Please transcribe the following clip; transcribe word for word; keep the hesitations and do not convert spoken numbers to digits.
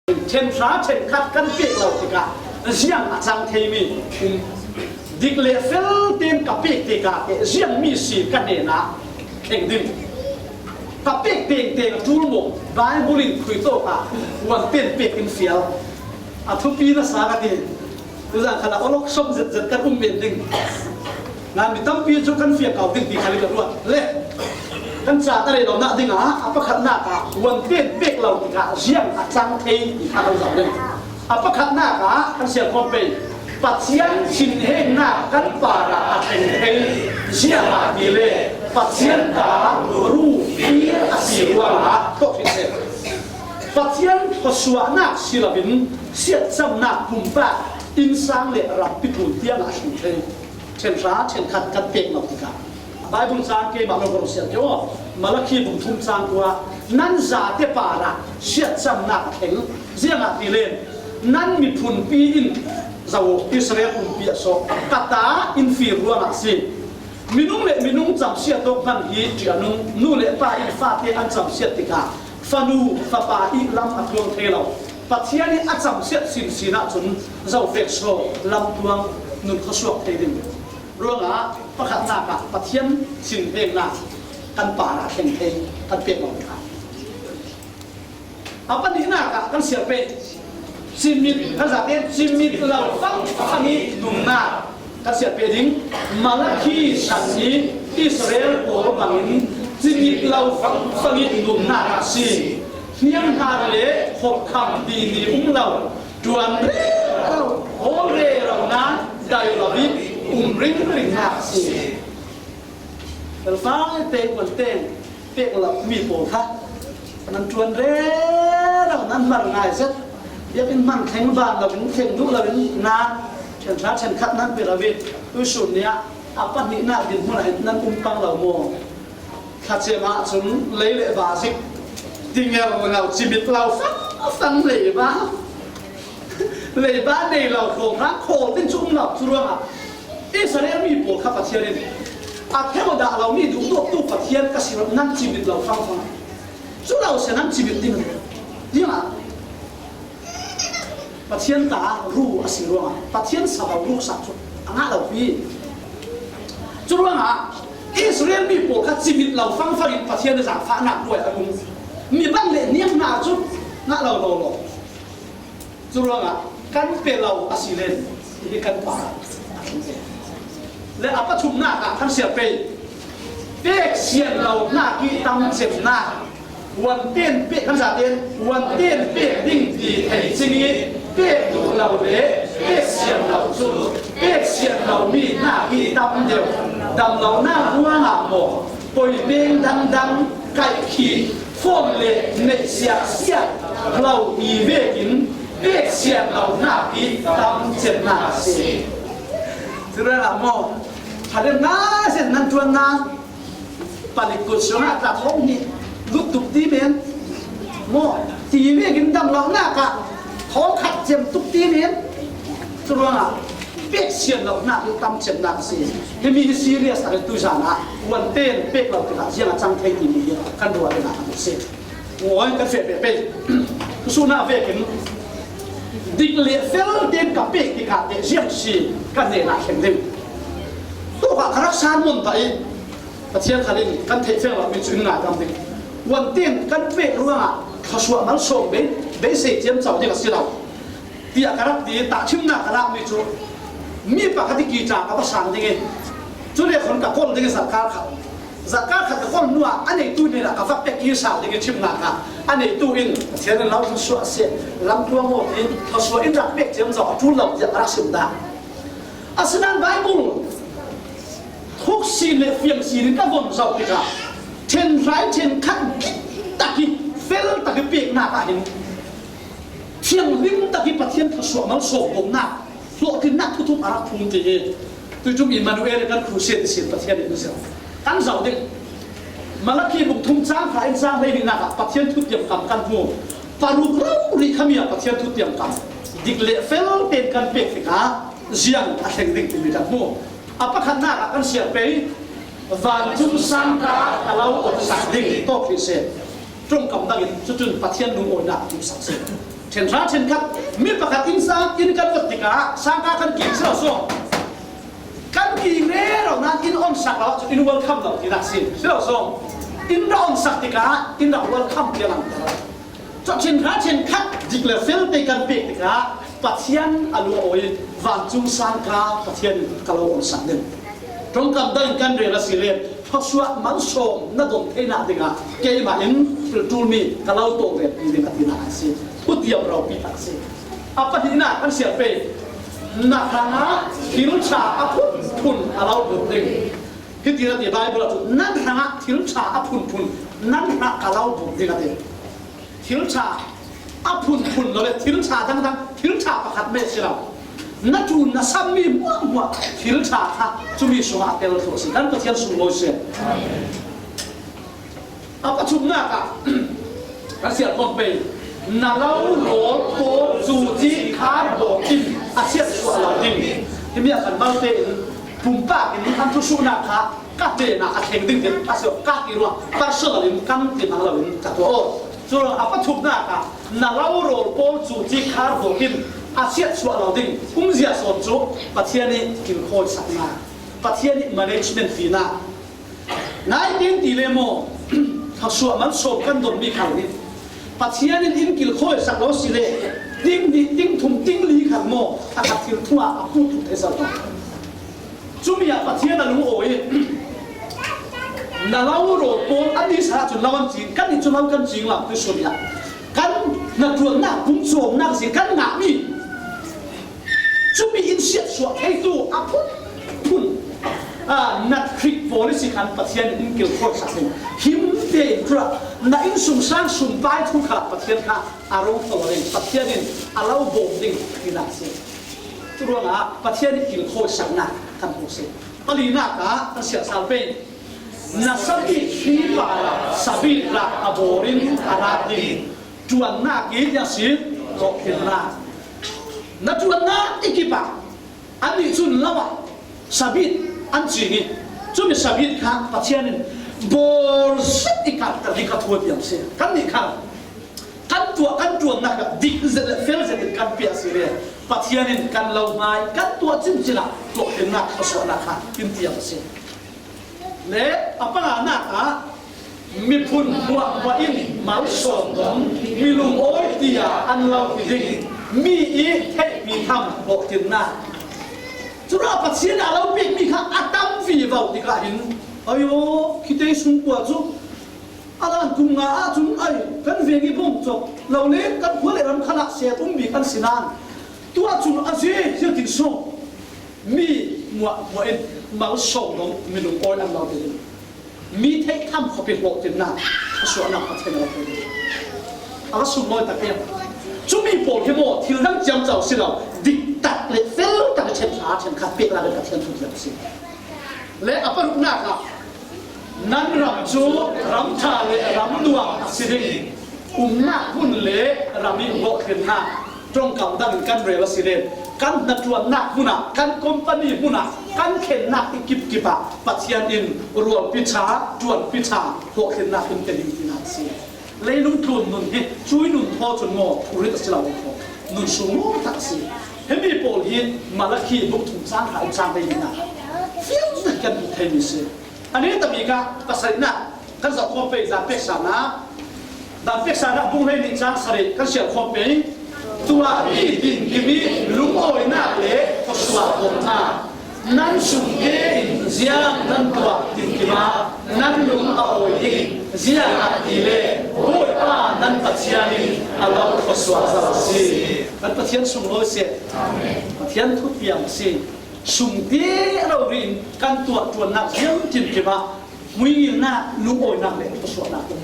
Ṭhen hra ṭhen khat kan pek lo tikah ziang a cang thei mi um? Dik le fel tein ka pek tikah ziang mi si ka hnenah thleng ding? Ka pek tengteng a ṭul maw? Bible in khuitawk ah huan ten pek in fial. A thupi nasa ka ti. Tuzan khalah awlok sawm zetzet kan um men ding. Ngan mi tampi cu kan fiak kau ding ti khal in ka ruat. Le kan ca ka rei lo nak dingah a pakhatnak ah huan ten pek lo tikah ziang a cang thei ti kha kan zoh ding. A pakhatnak ah kan sial khawm pei. Pathian thinhengnak kan parah a thleng thei. Ziangahtile Pathian ta ruhpi a si ruangah tawk hrih seh. Pathian thluasuahnak si loin siatcamnak pumpak innsang le rampi tlun tiangah a hring thei. Ṭhen hra ṭhen khat kan pek lo tikah Bible cang keimah lo ka rung sial kei aw. Malakhi bung thum cang kua, nan zate parah siatcamnak a thleng. Ziangahtile nan miphunpi in zo, Israel pumpi a sawh, ka ta in fir ruangah a si. Minung le minung camsiat awk hman hi ṭihnung, nu le pa in fate an camsiat tikah fanu fapa i lam a tluang thei lo. Pathian i a camsiat sinsin ahcun zofek saw lamtluang nun khuasuak thei ding. Ruangah pakhatnak ah Pathian thinhengnak kan parah thleng thei kan pek lo tikah a pahnihnak ah kan sial pei. Cimit, kan zate cimit lo fangfang i nunnak kan sial pei ding. Malakhi san i Israel pawl bangin cimit lo fangfang i nunnak a si. Hniang hnar le khawhkham dini um lo, ṭuan rero, hawl rero nain dai lo i um ringringnak a si. Felfai te kuan teng pek lo mi pawl kha nan ṭuan rero, nan hmar ngai zet. Biakinn hman thleng ban lo in, thleng duh lo in nan ṭhen hra ṭhen khat nan pe lo i tuisun ni ah a pahnihnak dinhmun ah hin nan um pang lo maw? Thlacem ahcun lei le va zik ti ngel ngau, cimit lo fangfang leiba. Leiba nei lo, khawl hra khawl ding cu um lo. Cu ruangah Israel mi pawl kha Pathian in a theu dah lomi duhdawttu Pathian ka si lo, nan cimit lo fangfang. Cu lo si nan cimit ding. Ziangah Pathian ta ru a si ruangah Pathian sabau ruksak cu a ngah lo pi. Cu ruangah Israel mi pawl kha cimit lo fangfang in Pathian zaangfahnak hnuai a um. Mi bang le niang hna cu ngah lo lo lo. Cu ruangah kan pe lo a si len hi kan pa. Le a pathumnak ah kan sial pei. Pek sian lo hna ki tam cemnak. Huan ten pek, kan zaten huan ten pek ding ti thei cing i pek duh lo le pek sian lo cu pek sian lomi hna hi tam deuh. Damlonak ruangah maw, poipeng dangdang, kaihkhih, phone le neih siahsiah lo i vekin pek sian lo hna hi tam cemnak a si. Curuangah maw, ṭha le ngai zet nan ṭuan nan Palik kut siangah tla thawng hnih lut tuk ti men. Maw, ti vekin damlonak ah thawng khat cem tuk ti men. Curuangah pek sian lonak hi tam cemnak a si. Himi hi serious a riltu zan ah huan ten pek lo tikah ziang a cang thei timi hi kan ruah dingah a si. Ngawi kan feh pehpeh. Ka suhnak vekin dik le fel tein ka pek tikah teh ziang si ka hnenah thleng ding. Tuah ka rak san mon pah i Pathian khal in kan theih feng lomi cu in ngaidam ding. Huan ten kan pek ruangah thluasuah malsawm bei, beisei ciamco ding a si lo. Tiah ka rak ti, tahṭhimnak ka lakmi cu mi pakhat i kicang a va sang ding i, cu le khon ka kawl ding i zarhkar khat, zarhkar khat ka kawl hnuah a neitu hnenah ka va pek i sau ding i ṭhimnak ah a neitu in Pathian in lo thluasuah a si, lamtluang maw tiin thluasuah in rak pek ciamco a ṭul lo tiah ka rak sim dah. Asinain Bible thuk sin le fiang sin in ka von zoh tikah ṭhen hrai ṭhen khat dik tak i fel tak i peknak ah hin thianghlim tak i Pathian thluasuah malsawm bomnak, hlawhtlinnak thuthup a rak phum ti hi tuicum Immanuel kan crusade sin Pathian in zir kan zoh ding. Malakhi bung thum cang hra in cang hleihnihnak ah Pathian thutiam kam kan hmu. Paruk rori khami ah Pathian thutiam kam dik le fel tein kan pek tikah ziang a thleng ding timi kan hmu. A pakhatnak ah kan siar pei, vancung sangka a lo awtsak ding tawk hrih seh. Ṭongkam dangin cucun Pathian lungawinak a tumsak seh. Ṭhen hra ṭhen khat, mi pakhat inn sang inn kan vat tikah sangka kan kik si lo sawm. Kan kik rero nain inn on sak lo ahcun inn welcome lo tinak si, si lo sawm. Inn rak on sak tikah inn rak welcome tiang an tel. Cun ṭhen hra ṭhen khat dik le fel te kan pek tikah Pathian a lu a awi, vancung sangka Pathian in ka lo on sak ding. Ṭongkam dang in kan rel a si le, thluasuah malsawm na don theinak dingah keimah in thil ṭulmi ka lo tawlrelpi ding a tinak a si. Thutiam ropi tak a si. A pahnihnak kan siar pei, na hrangah thil ṭha a phunphun a lo buk ding. Hiti na ti Baibal ah cun, nan hrangah thil ṭha a phunphun nan hrangah ka lo buk ding a ti. Thil ṭha a phunphun lo le, thil ṭha dangdang, thil ṭha pakhat meh si lo. Na ṭul na sammi hmuahhmuah thil ṭha kha cumi sungah a tel thluah si. Kan Pathian sunglawi si. A pathumnak ah kan siar khawm pei, na lo rawl pawl cu cih khar bawk in a siatsuah lo ding. Himi ah kan malte in pumpak in an thusuhnak kha ka hnenah a thleng ding tiah a si, ka ti ruang personal in kan ti hna loin ka tuah aw. Curuang a pathumnak ah na lo rawl pawl cu cih khar bawk in a siatsuah lo ding. Umzia sawn cu Pathian ih kilkhawisaknak, Pathian ih management pinak. Nai tein ti le maw, thluasuah malsawm kan donmi khal hi Pathian in in kilkhawi sak lo si le, ting hnih, ting thum, ting li khal maw, a khat thil thungah a put thei sal lo. Cumi ah Pathian a lungawi. Na lo rawl pawl an i sa cun lo an cing, kan nih cu lo kan cing lo, tuisun ah kan hnaṭuannak pumcawmnak si kan ngahmi. Cumi in siatsuah theitu a phunphun, aa, nat hrik pawl si khan Pathian in kilkhawi sak ding. Him tein kha na innsungsang sumpai thu kha Pathian kha a rung thawh ding, Pathian in a lo bawm ding tinak si. Curuangah Pathian in kilkhawi saknak kan hmuh si. Palinak ah kan siar sal pei. Na sabit hri parah sabit rak a bor in a rat ding. Ṭuannak i tiang si, hlawhtlinnak. Na ṭuannak i kip ah, annih cun lo ah sabit an cing i, cumi sabit kha Pathian in bawr zet i kanter ding kha thu a piang si. Kannih kha kan tuah, kan ṭuannak ah dik zet le fel zet in kan piah si le, Pathian in kan lo hmai, kan tuah cincin ah hlawhtlinnak, thluasuahnak kha in tiam a si. Le a panganak ah, miphun hmuahhmuah in malsawm dong, mi lungawi tiah an lo ti ding, mi i theihpi tham hlawhtlinnak. Curuangah Pathian a lo pekmi kha a tam vivo tikah hin, ayo, khitei sungkua cu a lan kum nga ahcun ai kan veng i bawm cawk lo le kan khua le ram khalah sel um bik an si nain, tuah cun a zia zia tin sawm. Mi hmuahhmuah in malsawm dong, mi lungawi an lo ti ding. Mi theihtham khuapi hlawhtlinnak, thluasuahnak Pathian a lo pe ding. A va sunglawi tak em. Cumi pawl hi maw, thil dang ciamco si lo, dik tak le fel tak i ṭhen hra ṭhen khat pek lai Pathian thu tiang a si. Le a paruknak ah, nan ram cu ram ṭha le ram nuam a si ding. Umnak hmun le ram i hlawhtlinnak, ṭongkam dang in kan rel a si le, kan hnaṭuannak hmun ah, kan company hmun ah, kan khennak i kipkip ah Pathian in rualpi ṭha, ṭuanpi ṭha, hlawhtlinnak in pe ding tinak a si. Leilung tlun nun hi cui nun thaw cun maw, thurit a si lo kho. Nun sung maw tak a si. Himi pawl hi Malakhi bung thum cang hra in cang hleihnih ah fiang kan hmuh theimi si. A neta bik ah pasarihnak kan zoh khawm pei, Zan peksa nak, Zan peksa nak bung hleihnih cang sarih kan siar khawm pei. Tuahmi tinkim i lungawinak le thluasuah bawmhnak nan sungte in ziang nan tuah tinkim ah nan lung a awi ding, ziangahtile Bawipa nan Pathian in a lo thluasuah zo a si. Kan Pathian sunglawi si. Pathian thupiang a si. Sungte a lo rin kan tuah ṭuannak ziang tinkim ah hmuihngilhnak, lungawinak le thluasuahnak um.